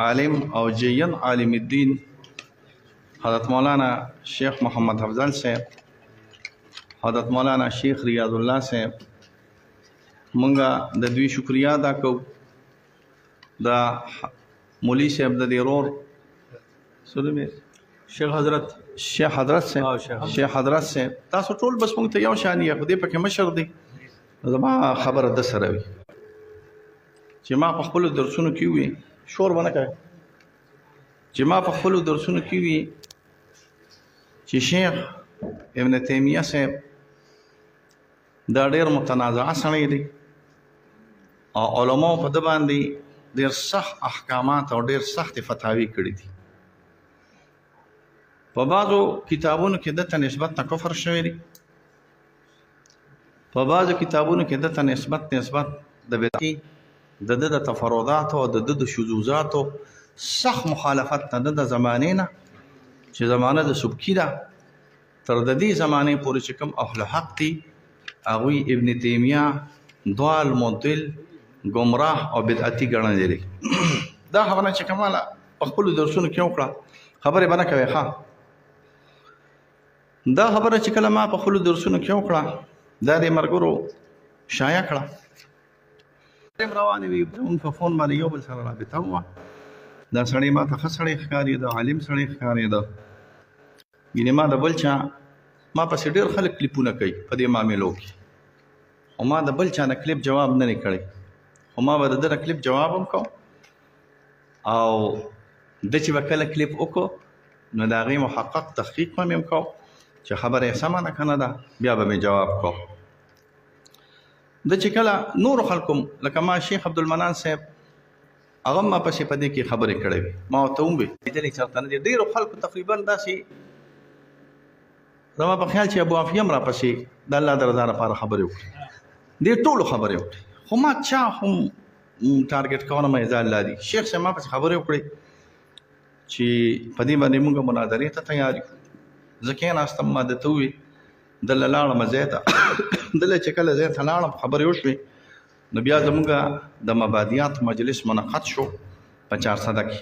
عالم او جین عالم الدین حضرت مولانا شیخ محمد افضل صاحب، حضرت مولانا شیخ ریاض الله صاحب، مونږه د دوی شکریا ادا کوو. د مولوي صاحب د دې ورور شیخ حضرت، شیخ حضرت صاحب، شیخ حضرت صاحب، تاسو ټول بس مونږ ته یو شان یې، خو دې پکې مشر دی. زما خبره د سره وي چې ما په خپلو درسونو کې وي، شور ونه کوي، چې ما په خپلو درسونو کې وي چې شیخ ابن تیمیه صاحب دا ډېر متنازعه سړی دی او علماو په ده باندې ډېر سخت احکامات او ډېر سختې فتاوی کړي دي. په بعضو کتابونو کې ده ته نسبت نه کفر شوی دی، په بعضو کتابونو کې ده ته نسبت د بدعت، د ده د تفرداتو او د ده د شذوذاتو سخت مخالفت نه ده د زمانې نه چې زمانه د سبکي ده تر د دې زمانې پورې چې کوم اهل حق دي هغوی ابن تیمیه ضال، مضل، ګمراه او بدعتي ګڼلی دی. دا خبره چې کماله په خپلو درسونو کې وکړه، خبرې به نه کوې. ښه، دا خبره چې کله ما په خپلو درسونو کې وکړه، دا دې ملګرو شایع کړه، روانې وي، زموږ په فون باندې یو بل سره رابطه وه. دا سړی ما ته ښه سړی ښکارېده، عالم سړی ښکارېده. یعنې ما د بل چا، ما پسې ډېر خلک کلیپونه کوي په دې معاملو کې، خو ما د بل چا نه کلیپ جواب نه دی کړی، خو ما به د ده نه کلیپ جواب هم کوم، او ده چې به کله کلیپ وکړو نو د هغې محقق تحقیق به مې هم کوم چې خبره یې سمه ده که نه ده، بیا به مې جواب کوم. ده چې کله نورو خلکو لکه ما شیخ عبدالمنان صاحب هغه ما پسې په دې کې خبرې کړې وې، ما ورته هم وویل لیدلې چېرته نه دي. ډېرو خلکو تقریبا داسې زما په خیال چې ابو عافیه هم راپسې د الله د رضا لپاره خبرې وکړې، دې ټولو خبرې وکړې، خو ما چا هم ټارګټ کوه نه، ما یې ځان الله دي. شیخ صاحب ما پسې خبرې وکړې چې په دې باندې موږ مناظرې ته تیار یو. زه کېناستم، ما ده ته وویل دله لاړم ځای ته، دله چې کله ځای ته لاړم خبرې وشوې، نو بیا زموږ د مبادیات مجلس منعقد شو په چارسده کې.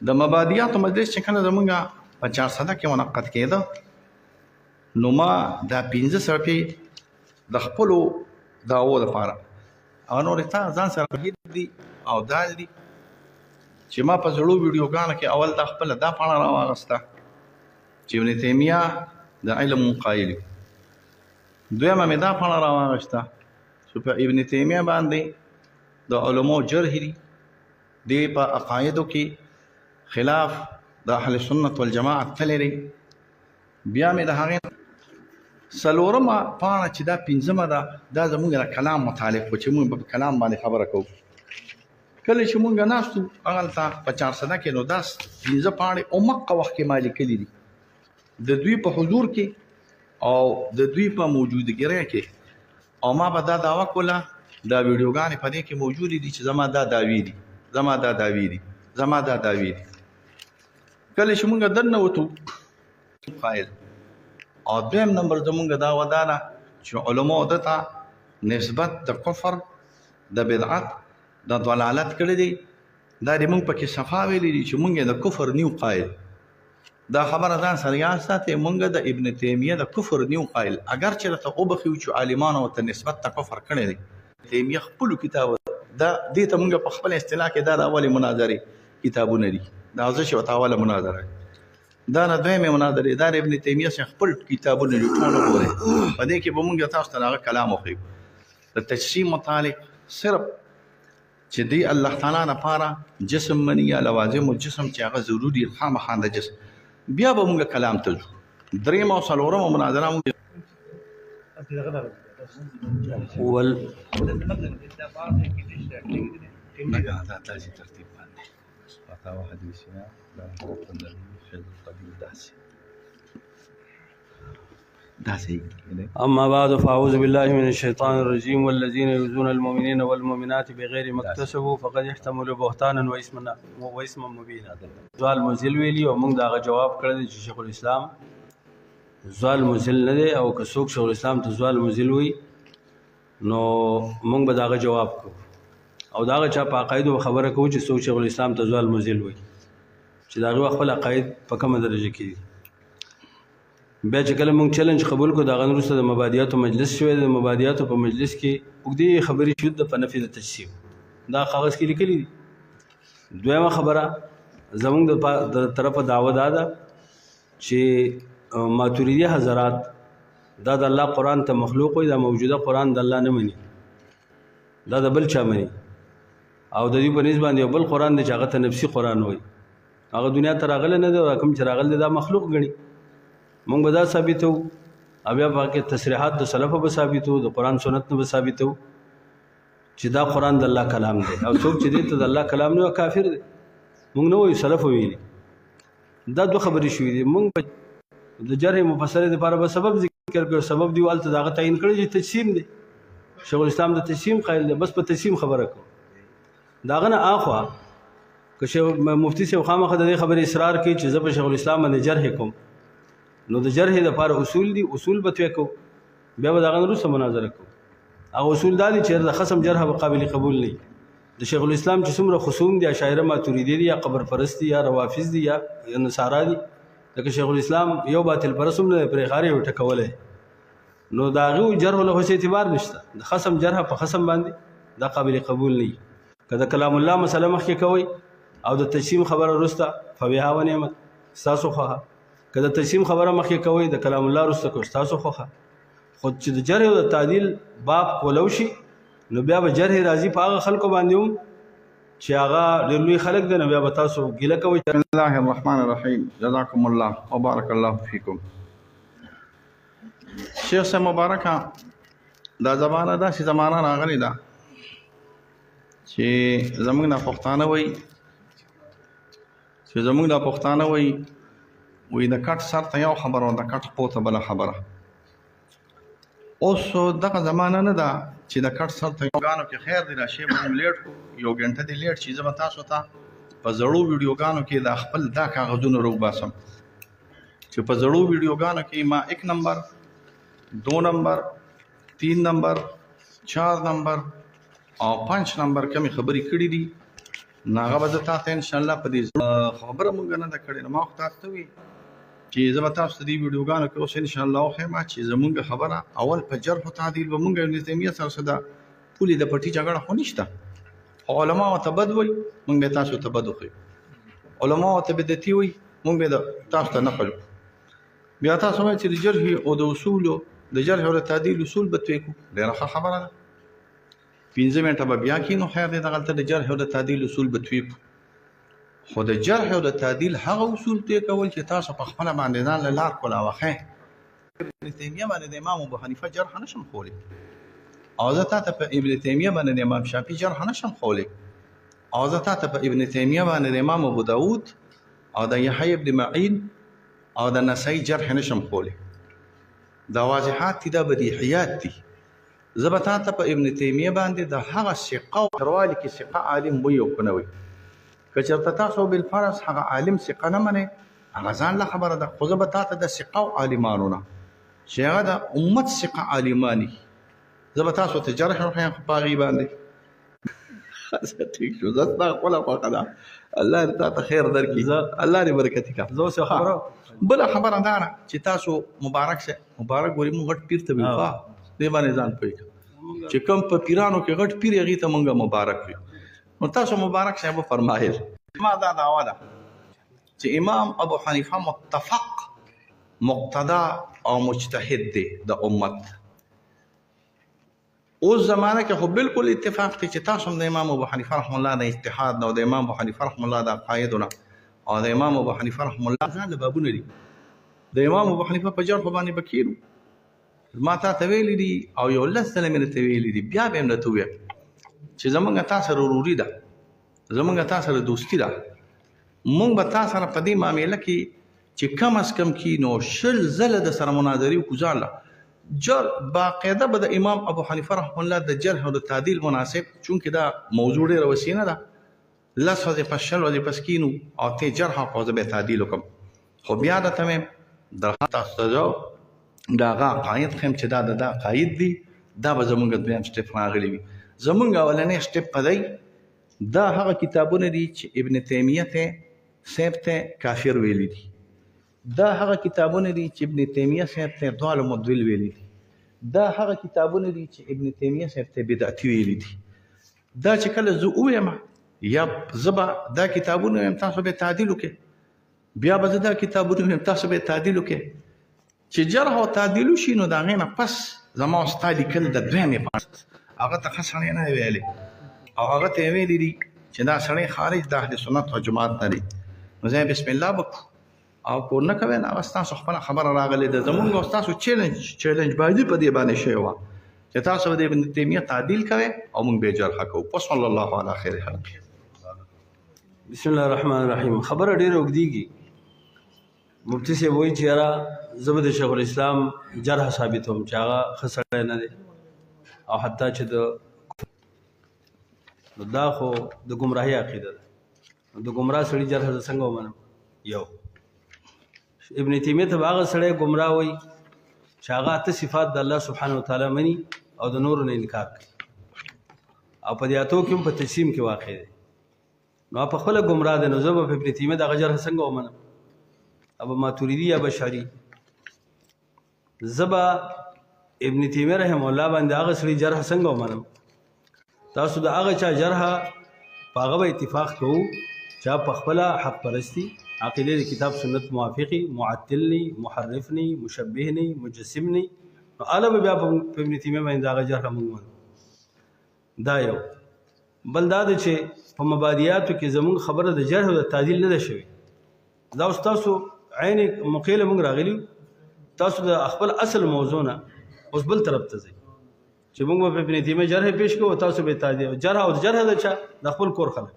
د مبادیات مجلس چې کله زموږ په چارسده کې منعقد کېده، نو ما دا 5 صفحې د خپلو دعوو دپاره هغه نورې تا ځان سره هېر دي او دال دي چې ما په زړو ویډیوګانو کې اول دا خپله دا پاڼه راواغسته چې ابن تیمیه د علم قایل، دویمه مې دا پاڼه راواغسته چې په ابن تیمیه باندې د علماو جرح دي، دی په عقایدو کې خلاف د اهل سنت والجماعت تللی دی. بیا مې د هغې څلورمه پاڼه چې دا پنځمه ده، دا زموږ د کلام متعلق و چې موږ په کلام باندې خبره کوو. کله چې موږ ناست وو هغلته په چارسده کې، نو دا 5 پاڼې همقه وخت کې ما لیکلي دي د دوی په حضور کې او د دوی په موجودګیرۍ کې، او ما به دا دعوه کوله، دا ویډیوګانې په دې کې موجودې دي چې زما دا دعوې دي، زما دا دعوې دي، زما دا دعوې دي. کله چې موږ دننه وتو قایل، او دویم نمبر زموږ دا وه ده چې علماو ده ته نسبت د کفر، د بدعت، د ضلالت کړی دی. دا دې موږ پکې صفا ویلي دي چې موږ یې د کفر نیو قایل. دا خبره ځان سره یاد ساتئ، موږ د ابن تیمیه د کفر نیو قایل، اګر چې راته وبښیو چې عالمانو ورته نسبت ته کفر کړی دی. تیمیه خپلو کتاب دا دې ته موږ په خپله اصطلاح کې دا د اولې مناظرې کتابونه دي، دا زه چې ورته اوله مناظره دا نه دویمې مناظرې، دا د ابن تیمیه څخه خپل کتابونه دي ټول وګورئ. په دې کې به موږ تاسو ته هغه کلام وښیو د تجسیم متعلق، صرف چې دی الله تعالی لپاره جسم مني یا لوازم الجسم چې هغه ضروري خامخا د جسم، بیا به موږ کلام ته ځو. درېیمه او څلورمه مناظره موږ ول دا تاسې ترتیب باندې فتاوی حدیثیه دا داسې داسې. أما بعد فأعوذ بالله من الشيطان الرجيم. والذين يؤذون المؤمنين والمؤمنات بغير ما اكتسبوا فقد احتملوا بهتانا وإثما مبينا. زوال مزل ویلی او موږ دا جواب کړی چې شیخ الاسلام زوال مزل نه دی، او که څوک شیخ الاسلام ته زوال مزل وي نو موږ به داغه جواب کوو. او د هغه چا په عقایدو به خبره کوو چې څوک شیخ الاسلام ته زوال مزل وایي، چې د هغې خپل عقاید په کومه درجه کې دي. بیا چې کله موږ چیلنج قبول کړو، د هغه وروسته د مبادیاتو مجلس شوی. د مبادیاتو په مجلس کې اوږدې خبرې شوې د په نفي د تجسیم، دا کاغذ کې لیکلي دي. دویمه خبره زموږ د طرفه دعوه دا ده چې ماتوریدي حضرات دا د الله قرآن ته مخلوق وي، دا موجوده قرآن د الله نه مني، دا د بل چا مني، او د دې په نسبت باندې یو بل قرآن دی چې هغه ته نفسي قرآن وایي، هغه دنیا ته راغلی نه دی، او کوم چې راغلی دی دا مخلوق ګڼي. موږ به دا ثابتو، او بیا په کې تصریحات د سلفو به ثابتو، د قرآن سنت نه به ثابتو چې دا قرآن د الله کلام دی، او څوک چې دې ته د الله کلام نه وایي کافر دی. موږ نه وایو، سلفو ویلي. دا دوه خبرې شوې دي. موږ د جرح مفسرې دپاره به سبب ذکر کړو، سبب دی هلته د هغه تعین کړی چې تجسیم دی. شیخ الاسلام د تجسیم قایل دی، بس په تجسیم خبره کوو. د هغه نه اخوا که مفتي صاحب خامخا د دې خبرې اصرار کوي چې زه په شیخ الاسلام باندې جرح کوم، نو د جرح دپاره اصول دي، اصول به توی کوو، بیا به د هغه نه وروسته مناظره کوو. هغه اصول دا دي چې د خصم جرح به قابل قبول نه وي. د شیخ الاسلام چې څومره خصوم دي، اشاعره ماتوریدي دي، یا قبر پرست دي، یا روافض دي، یا نصارا دي، لکه شیخ الاسلام یو باطل پرست هم نه دی پرې ښارې یې ټکولی، نو د هغې جرح له هېڅ اعتبار نشته. د خصم جرح په خصم باندې دا قابل قبول نه وي. که د کلام الله مسله مخکې کوئ او د تجسیم خبره وروسته فبها ونعمت، ستاسو خوښه. که د تجسیم خبره مخکې کوئ، د کلام الله وروسته کوئ، ستاسو خوښه. خو چې د جرح او د تعدیل باب کولو شي، نو بیا به جرح راځي په هغه خلکو باندې هم چې هغه ډېر لوی خلک دي، نو بیا به تاسو ګیله کوئ. بسم الله الرحمن الرحیم. جزاکم الله وبارک الله فیکم. شیخ صاحب مبارکه، دا زمانه داسې زمانه راغلې ده چې زموږ نه پښتانه وایي، چې زموږ دا پښتانه وایي، وایي د کټ سر ته یو خبره او د کټ خپو ته بله خبره. اوس دغه زمانه نه ده چې د کټ سر ته ګانو کې خیر دی، را شی به هم لیټ کړو، یو ګنټه دې لیټ شي، زه به تاسو ته په زړو ویډیوګانو کې دا خپل دا کاغذونه راوباسم چې په زړو ویډیوګانو کې ما 1 نمبر، 2 نمبر، 3 نمبر، 4 نمبر او 5 نمبر کمې خبرې کړې دي. نو هغه به زه تا ته انشاءالله په دې خبره مونږ نه ده کړې. نو ما خو تاسو ته وویل چې زه به تاسو ته دې ویډیوګانو کې اوس انشاءالله وښیم چې زمونږ خبره اول په جرح و تعدیل به مونږ ابن تیمیه سره څه د پولې د پټي جګړه خو نشته، خو علماو ته بد وایي، مونږ به تاسو ته بد وښیو، علماو ته بدعتي وایي، مونږ به تاسو ته نقل کړو. بیا تاسو وایئ چې د جرح او د اصولو، د جرح او د تعدیل اصول به توی کړو، ډېره ښه خبره ده. 5 منټه به بیا کښېنو، خیر دی، دغلته د جرح او د تعدیل اصول به توی کړو. خو د جرح او د تعدیل هغه اصول توی کول چې تاسو په خپله باندې ځان له لار کولاوه. ښه، ابن تیمیه باندې د امام ابو حنیفه جرح نه شم ښولی، او زه تا ته په ابن تیمیه باندې د امام شافعي جرح نه شم ښولی، او زه تا ته په ابن تیمیه باندې د امام ابو داود او د یحیی ابن معین او د نسائی جرح نه شم ښولی. دا واضحات دي، دا بدیهیات دي. زه به تا ته په ابن تیمیه باندې د هغه ثقه او تروالي کې ثقه عالم وي او که نه وي. که چېرته تاسو بالفرض هغه عالم ثقه نه منئ، هغه ځان له خبره ده، خو زه به تا ته د ثقه او عالمانو نه چې هغه د امت ثقه عالمان دي، زه به تاسو ته جرح وښیم په هغې باندې. ټیک شو، زه ستا خپله خوښه ده، الله دې تا ته خیر درکړي، الله دې برکتي کړه. زه اوس یو خبره بله خبره دا ده چې تاسو مبارک شه، مبارک ګوري موږ غټ پیر ته ویو، دې باندې ځان پوه کړه چې کوم په پیرانو کې غټ پیر هغې ته موږ مبارک ویو. نو تاسو مبارک صاحب وفرمایل، ما دا دعوه ده چې امام ابو حنیفه متفق مقتدا او مجتهد دی د امت. اوس زمانه کې خو بالکل اتفاق دی چې تاسو هم د امام ابو حنیفه رحم الله د اجتهاد نه او د امام ابو حنیفه رحم الله د عقایدو نه او د امام ابو حنیفه رحم الله ځان له بابونه دي. د امام ابو حنیفه په جرح باندې به کښېنو. ما تا ته ویلي دي او یو لس ځله مې درته ویلي دي، بیا به یې هم درته ووایم چې زمونږ تا سره وروري ده، زمونږ تا سره دوستي ده، مونږ به تا سره په دې معامله کې چې کم از کم کښېنو 20 ځله د سره مناظرې وکړو. ځان له جر باقاعده به د امام ابو حنیفه رحمه الله د جرح او د تعدیل مناسب، چونکې دا موضوع ډېره وسیع نه ده، لس ورځې پس 20 ورځې پس کښېنو او ته جرح وکړه، زه به یې تعدیل وکړم. خو بیا درته وایم، درخواست تاسو ته زه د هغه عقاید ښیم چې دا د دا عقاید دي، دا به زمونږ دویم سټپ راغلي وي. زمونږ اولنی سټپ په دی، دا هغه کتابونه دي چې ابن تیمیه ته صاحب ته کافر ویلي دي، دا هغه کتابونه دي چې ابن تیمیه صاحب ته ضال مضل ویلي دي، دا هغه کتابونه دي چې ابن تیمیه صاحب ته بدعتي ویلي دي. دا چې کله زه ووایم یا زه به دا کتابونه وایم تاسو به تعدیل وکړئ، بیا به زه دا کتابونه وایم تاسو به تعدیل وکړئ، چې جرح او تعدیل وشي نو د هغې نه پس زما او ستا لیکل د دویمې پاڼې هغه ته ښه سړی نه دی ویلی او هغه ته یې ویلي دي چې دا سړی خارج د اهل سنت او جماعت نه دی، نو زه یې بسم الله وکړو او کور نه کوئ، نو هغه ستاسو خپله خبره راغلې ده. زمونږ او ستاسو چیلنج بازي په دې باندې شوې وه چې تاسو به د ابن تیمیه تعدیل کوئ او موږ به یې جرح کوو. وصلی الله علی خیر خلقه. بسم الله الرحمن الرحیم. خبره ډېره اوږدېږي. مفتي صاحب وایي چې یاره زه به د شیخ الاسلام جرح ثابتوم چې هغه ښه سړی نه دی او حتی چې د دا خو د ګمراهۍ عقیده ده، د ګمراه سړي جرح زه څنګه ومنم؟ یو ابن تیمیه ته به هغه سړی ګمراه وایي چې هغه اته صفات د الله سبحانه وتعالی مني او د نورو نه انکار کوي، او په دې اتو کې هم په تجسیم کې واقع دی، نو په خپله ګمراه دی، نو زه به په ابن تیمیه دغه جرح څنګه ومنم؟ ابو ماتوریدي یا بشری زه به ابن تیمیه رحمه الله باندې هغه سړي جرح څنګه ومنم؟ تاسو د هغه چا جرح په هغه به اتفاق کوو چې په خپله حق پرستي، عقیدې د کتاب سنت موافقي، معطل نه، محرف نه، مشبه نه، مجسم نه، نو هله به بیا په ابن تیمیه باندې د هغه جرح موږ منو. دا یو بل دا دی چې په مبادیاتو کې زموږ خبره د جرح او د تعدیل نه ده شوې. دا اوس تاسو عین موقع له موږ راغلي، تاسو د خپل اصل موضوع نه اوس بل طرف ته ځئ چې موږ به په ابن تیمیه جرح پیش کوو، تاسو به تعدیل جرح او جرح د چا؟ د خپل کور خلک،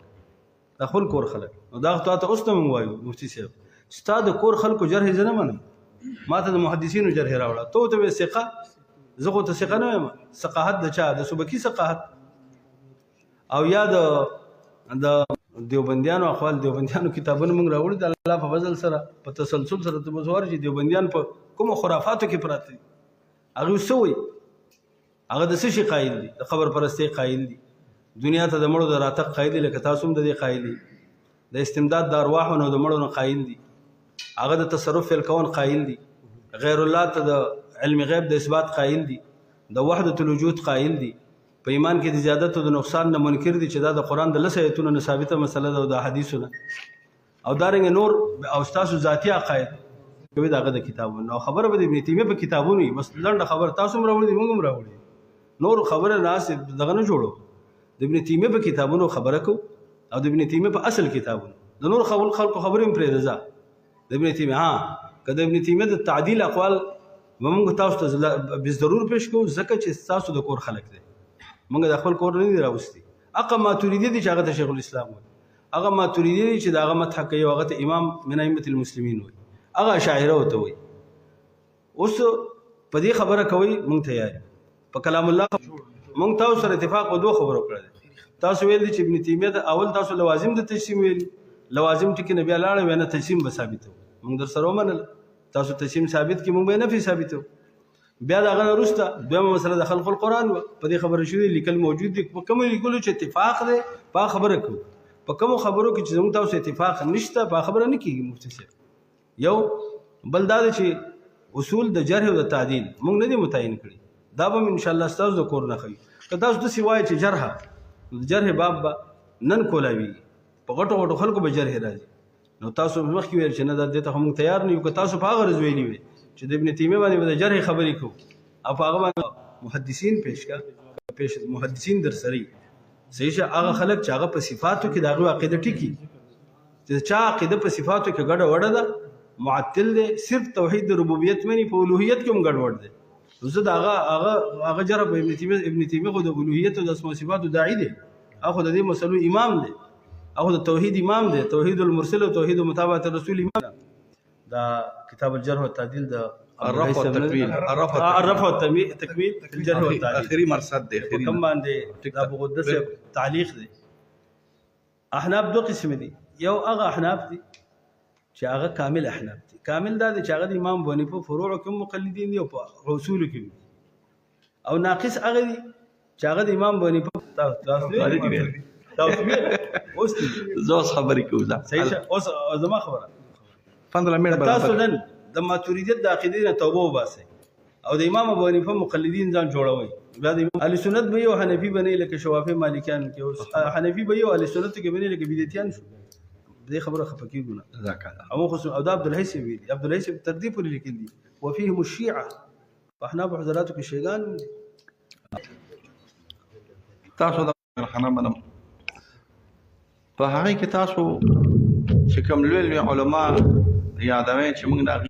د خپل کور خلک. نو دا خو تاته اوس نه موږ وایو مفتي صاحب، ستا د کور خلکو جرح زه نه منم، ما ته د محدثینو جرح راوړه، ته ورته وایې ثقه، زه خو ته ثقه نه وایم. ثقاهت د چا؟ د سبکي ثقاهت او یا د دیوبندیانو اخوال، دیوبندیانو کتابونه موږ راوړي د الله په فضل سره په تسلسل سره. ته به ورشي دیوبندیان په کومو خرافاتو کې پراته دي، هغوی څه وایي؟ هغه د څه شي قایل دي؟ د قبر پرستۍ قایل دي، دنیا ته د مړو د راتګ قایل دي، لکه تاسو هم د دې قایل دي، د استمداد د ارواحو نه د مړو نه قایل دي، هغه د تصرف فی الکون قایل دي، غیر الله ته د علم غیب د اثبات قایل دي، د وحدت الوجود قایل دي، په ایمان کې د زیادت او د نقصان نه منکر دي چې دا د قرآن د لس آیتونو نه ثابته مسله ده او د احادیثو نه، او دارنګه نور او ستاسو ذاتي عقاید کوي د هغه د کتابونو. نو خبره به د ابن تیمیه په کتابونو وي، بس لنډه خبره تاسو هم راوړي دي موږ هم راوړي، نور خبره داسې دغه نه جوړو. د ابن تیمیه په کتابونو خبره کوو او د ابن تیمیه په اصل کتابونو، د نور خلکو خبرې هم پرېږده. ځه د ابن تیمیه، ها که د ابن تیمیه د تعدیل اقوال به موږ تاسو ته به ضرور پېښ کوو، ځکه چې ستاسو د کور خلک دی، موږ د خپل کور نه دي راوستي. هغه ماتوریدي دي چې هغه ته شیخ الاسلام وایي، هغه ماتوریدي دي چې د هغه مدح کوي او هغه ته امام من ائمة المسلمین وایي، هغه اشاعره ورته وایي. اوس په دې خبره کوئ موږ تیار یو په کلام الله. موږ تاسو سره اتفاق په دوه خبرو کړی دی. تاسو ویل دي چې ابن تیمیه د اول تاسو لوازم د تجسیم ویل، لوازم ټکي نه بیا لاړه وینا تجسیم به ثابتو، موږ در سره ومنله، تاسو تجسیم ثابت کړي موږ به نفي ثابتو. بیا د هغه نه وروسته دویمه مسله د خلق القرآن وه، په دې خبره شوې لیکل موجود دي، په کومو لیکلو چې اتفاق دی په هغه خبره کوو، په کومو خبرو کې چې زموږ تاسو اتفاق نشته په هغه خبره نه کېږي مفتي صاحب. یو بل دا دی چې اصول د جرح او د تعدیل موږ نه دي متعین کړي، دا به هم انشاءالله ستاسو د کور نه ښه وي. که تاسو داسې وایئ چې جرح، د جرح باب به نن کولاویږي، په غټو غټو خلکو به جرح راځي، نو تاسو مخکې ویل چې نه دا دې ته خو موږ تیار نه یو. که تاسو په هغه ورځ ویلي وی چې د ابن تیمیه باندې به د جرح خبرې کوو او په هغه باندې محدثین پېښ کړه، پېښ محدثین در سره یي، صحیح شه، هغه خلک چې هغه په صفاتو کې د هغوی عقیده ټیکي، چې چا عقیده په صفاتو کې ګډه وډه ده، معطل دی، صرف توحید د ربوبیت مني، په الوهیت کې هم ګډوډ دی. نو زه د هغه هغه هغه جرح په ابن تیمیه، ابن تیمیه خو د الوهیت او د اسماء صفاتو داعي دی، هغه خو د دې مسلو امام دی، هغه د توحید امام دی، توحید المرسل او توحید متابعت الرسول امام دی. دا کتاب الجرح والتعدیل د الرفع والتکمیل، الرفع والتکمیل الجرح والتعدیل اخري مرصد دی، په کوم باندې دا ابو غده صاحب تعلیق دی. احناف دوه قسم دي، یو هغه احناف دي چې هغه کامل احناف دي، کامل دا دی چې هغه د امام ابو حنیفه فروعو کې هم مقلدین دي او په اصولو کې دي، او ناقص هغه دي چې هغه د امام ابو حنیفه تاسو تاسو اوس زه اوس خبرې کوم. صحیح شه، اوس زما خبره 15 منټه. تاسو نن د ماتوریدیت د عقیدې نه توبه وباسئ او د امام ابو حنیفه مقلدین ځان جوړوي. بیا د اهل سنت به یو حنفي بنې لکه شوافی مالکیان کې، اوس حنفي به یو اهل سنت کې بنې لکه بدعتیان شو. دې خبره خفه کېږو نه. جزاک الله. او خو او دا عبدالحی صاحب ویلي، عبدالحی صاحب تر دې پورې لیکلي دي وفيهم الشيعة، په احنافو حضراتو کې شیعګان هم دي. تاسو د خانه منم په هغې کې تاسو چې کوم لوی لوی علما یادوئ چې موږ د هغې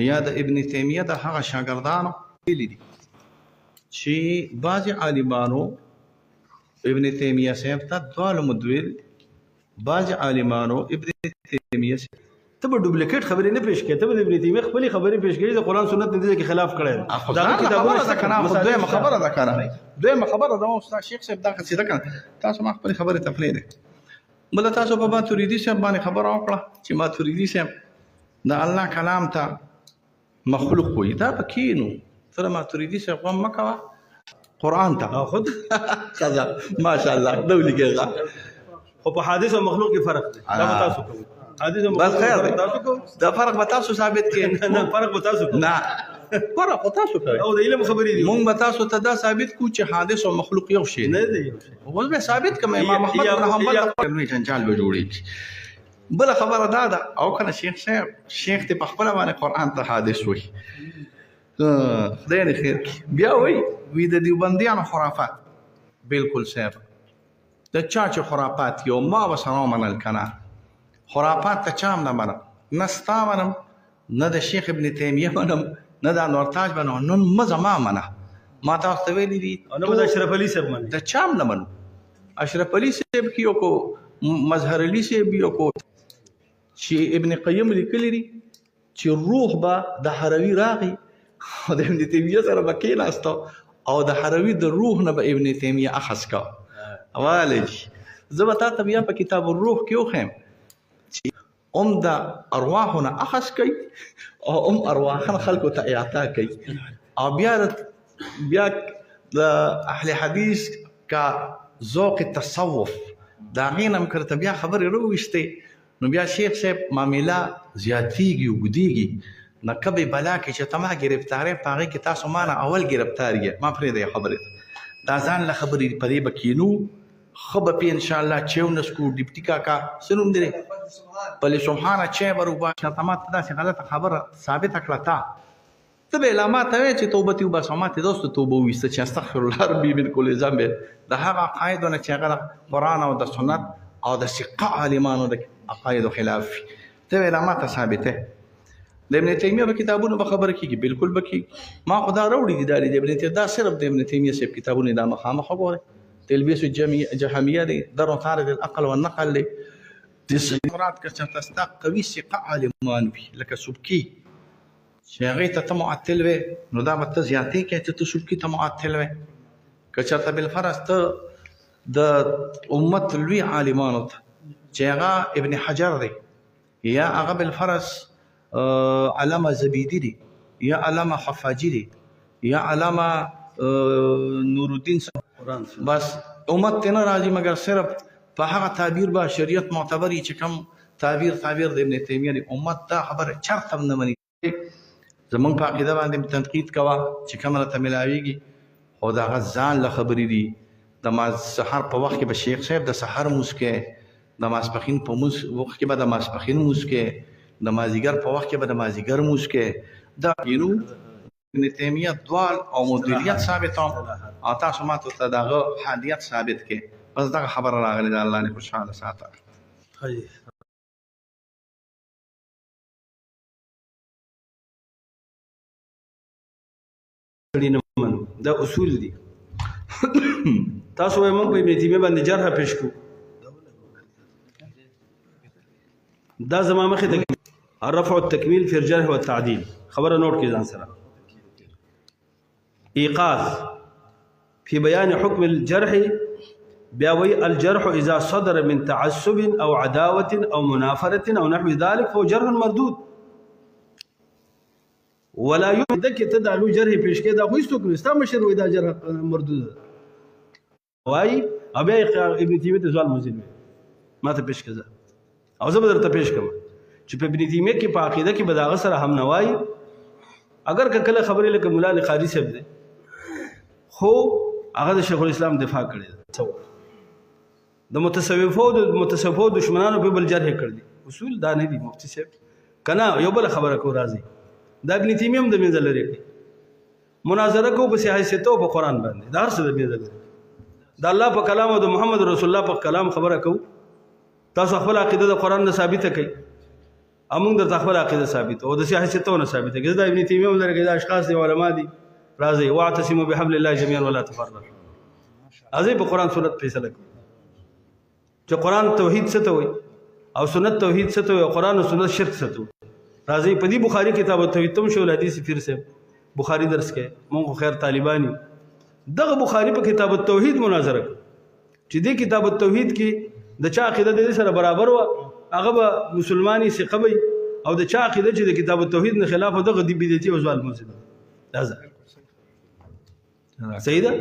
یا د ابن تیمیه د هغه شاګردانو ویلي دي چې بعضې عالمانو ابن تیمیه صاحب ته دوال مدویل، بعضې عالمانو ابن تیمیه صاحب ته به ډوپلیکیټ خبرې نه پیش کوې، ته به د ابن تیمیه خپلې خبرې پیش کوې، د قرآن سنت نه دې کې خلاف کړی. دا خبره ده که نه؟ خو دویمه خبره ده که نه؟ دویمه خبره ده. استاد شیخ صاحب دا قصیده که نه، تاسو ما خپلې خبرې ته پرېږدئ. بله تاسو په ماتوریدي صاحب باندې خبره وکړه چې ماتوریدي صاحب د الله کلام ته مخلوق وایي. دا به کښېنو، ته د ماتوریدي صاحب غم مه کوه، قرآن ته خود ښځه ماشاءالله ده ولیکې. خو په حادث او مخلوق کې فرق دی، دا به تاسو کوئ. حادث او بس خیر دی، تاسو کوئ. دا فرق به تاسو ثابت کړئ. نه، فرق به تاسو کوئ. نه، فرق به تاسو کوئ. او د علم خبرې دي. مونږ به تاسو ته دا ثابت کړو چې حادث او مخلوق یو شی نه دی، یو شی. اوس به ثابت کړم. امام احمد بن حنبل لوی جنجال به جوړېږي. بله خبره دا ده او که نه شیخ صاحب، شیخ دې په خپله باندې قرآن ته حادث وایي، خدای دې خیر کړي. بیا وایي وي د دیوبندیانو خرافات. بالکل صاحب، د چا چې خرافات یو ما به سره ومنل که نه، خرافات ته چا هم نه منم، نه ستا منم، نه د شیخ ابن تیمیه منم، نه د انور تاج منم، نن مه زما منه. ما تاسو ته ویلي دي، نه به د اشرف علي صاحب منې. د چا هم نه منو. اشرف علي صاحب کې یو کو مظهر علي صاحب یو کو چې ابن قیم لیکلي دي چې روح به د هروي راغی او د ابن تیمیه سره به کېناسته او د هروي د روح نه به ابن تیمیه اخذ کا. والی جي، زه به تا ته بیا په کتاب الروح کې وښیم چې هم د ارواحو نه اخذ کوي او هم ارواحن خلکو ته اعطا کوي، او بیا بیا د اهل حدیث کا ذوق تصوف د هغې نه هم که درته بیا خبرې راوویستې نو بیا شیخ صاحب معامله زیاتېږي، اوږدېږي. نه کبې بلا کې چې ته ما ګرفتارې په هغې کې تاسو ما نه اول ګرفتار یې، ما پرېږدئ خبرې ته. دا ځان له خبرې په دې به کښېنو، ښه به پې انشاءالله چای ونسکو. ډپټي کاکا څه نوم دی؟ پلې سبحانه چای به راوباسه. چېرته ما ته داسې غلطه خبره ثابته کړه، تا ته به لا ما ته وایې چې توبه ترې وباسه، ما ترې دوست توبه وویسته چې استغفر الله ربي من کل ذنب. د هغه عقایدو نه چې هغه د قرآن او د سنت او د ثقه عالمانو د عقایدو خلاف وي، ته به لا ما ته ثابته. د ابن تیمیه په کتابونو به خبره کېږي، بالکل به کېږي. ما خو دا راوړي دي، دا د ابن تیمیه، دا صرف د ابن تیمیه صاحب کتابونه دا مخامخ وګورئ. تلبیس جهمیه دی، در تعارض العقل والنقل دی. مراد که چېرته ستا قوي ثقه عالمان وي لکه سبکي چې هغې ته ته معطل وې، نو دا به ته زیاتې کوې چې ته سبکي ته معطل وې. که چېرته بالفرض ته د امت لوی عالمانو ته چې هغه ابن حجر دی، یا هغه بالفرض علامه زبیدي دی، یا علامه خفاجي دی، یا علامه نورالدین، بس امت ته نه راځي، مګر صرف په هغه تعبیر به شریعت معتبر وي چې کوم تعبیر تعبیر د ابن تیمیه دی. امت دا خبره چېرته هم نه مني. زمونږ په عقیده باندې تنقید کوه چې کومه راته ملاویږي، خو د هغه ځان له خبرې دي. د سحر په وخت کې به شیخ صاحب د سحر لمونځ کوي، د ماسپښین په لمونځ وخت کې به د ماسپښین لمونځ کوي، د مازدیګر په وخت کې به د مازدیګر لمونځ کوي. دا کینو ابن تیمیه دوال او مدیریت ثابتوم او تاسو ما ته د هغه حادیت ثابت کړئ. بس دغه خبره راغلې ده. الله دې خوشحاله ساته. نه منو، دا اصول دي. تاسو وایي موږ په ابن تیمیه باندې جرح پیش کړو، دا زما مخې ته الرفع والتکمیل فی الجرح والتعدیل، خبره نوټ کړئ ځان سره. ایقاظ في بيان حكم الجرح، بیا وایي الجرح اذا صدر من تعصب او عداوة او منافرة او نحو ذلك فهو جرح مردود. ولا يدك ته دا لوی جرح پیش کړي، دا خو هیڅوک نه، ستا مشر وایي دا جرح مردود ده. وایي او بیا ابن تیمیه ته زوال مزل وي. ما ته پیش کړه او زه به درته پیش کړم چې په ابن تیمیه کې په عقیده کې به د هغه سره هم نه وایي، اگر که کله خبرې لکه مولا علي قاري صاحب دی، خو هغه د شیخ الاسلام دفاع کړې ده. د متصوفو دشمنانو په بل جرح کړ دي. اصول دا نه دي مفتي صاحب کنه. یو بل خبره کو راځي، دا ابن تیمیه هم د منځه لرې کوي. مناظره کو په سیاست او په قرآن باندې، دا هر څه د منځه لرې، د الله په کلام او د محمد رسول الله په کلام خبره کو. تاسو خپل عقیده د قرآن نه ثابته کړئ، موږ درته خپل عقیده ثابته او د سیاست نه ثابته کړئ. دا ابن تیمیه هم لري، دا اشخاص دي، علما دي. راځي واعتصموا بحبل الله جميعا ولا تفرقوا. ازي په قرآن سنت فیصله کوي چې قرآن توحید څه ته وایي او سنت توحید څه ته وایي او قرآن او سنت شرک څه ته وایي. راځي په دې بخاري کتاب التوحید تم شو الحدیث پیر صاحب بخاري درس کې، مونږ خو خیر طالبان یو. دغه بخاري په کتاب التوحید مناظره کوي چې دې کتاب التوحید کې د چا عقیده د دې سره برابر وه هغه به مسلماني ثقه وي، او د چا عقیده چې د کتاب التوحید نه خلاف دغه دی بدعتي او ظالم مسلمان ده. صحیح ده.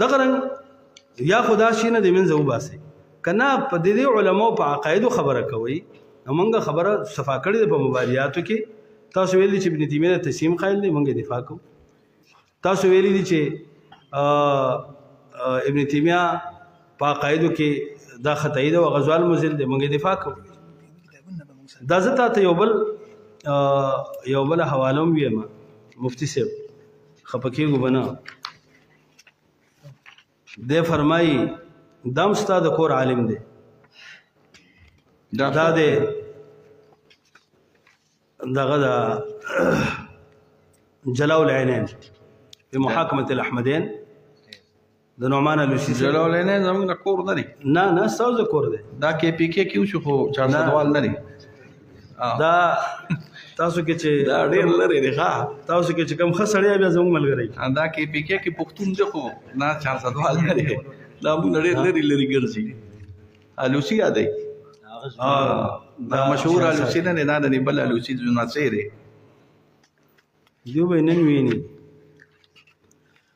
دغه رنګ یا خدا شي نه د منځه وباسي کنه. په دې علماو په عقایدو خبره کوي، نو مونږ خبره صفا کړې ده په مباریاتو کې. تاسو ویلي چې ابن تیمیه د تسلیم قائل دی، مونږ دفاع کوو. تاسو ویلي دي چې ابن تیمیه په عقایدو کې دا خطایي ده او غزوال مزل دی، مونږ دفاع کوو. دا زه تاته یو بل حواله هم ویم مفتي صاحب، خفه کېږو به نه. دی فرمایي دام ستا د کور عالم دی، دا دی دغه د جلاء العینین په محاکمة الاحمدین د نعمان الوسی. جلاء العینین زموږ د کور نه دی. نه نه، ستاسو د کور دی. دا کې پی کې کې وشو، خو چارسدوال نه دی. دا تاسو کې چې دا ډېر لرې دی. ښه، تاسو کې چې کوم ښه سړی بیا زموږ ملګری. دا کې پی کې کې پښتون دی، خو نه چارسدوال نه دی. دا موږ ډېر لرې لرې ګرځي. الوسی یادوي، دا مشهور الوسی نه دی، دا د بل الوسی زما دی. دیو به نن ویني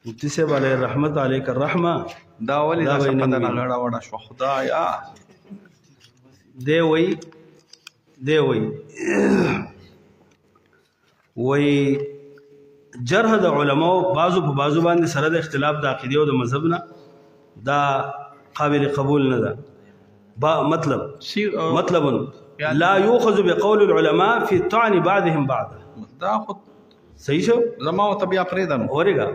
مفتي صاحب علیه الرحمت علیک الرحمه. دا ولې دا پته نه غړه وړه شو خدایا. دی وایي دی وایي وایي جرح د علماو بعضو په بعضو باندې سره د اختلاف د عقیدې او د مذهب نه دا قابل قبول نه ده. مطلب مطلب لا يؤخذ بقول العلماء في طعن بعضهم بعضا. دا خو صحیح شو. زما ورته بیا پرېږده نو. اورېږه.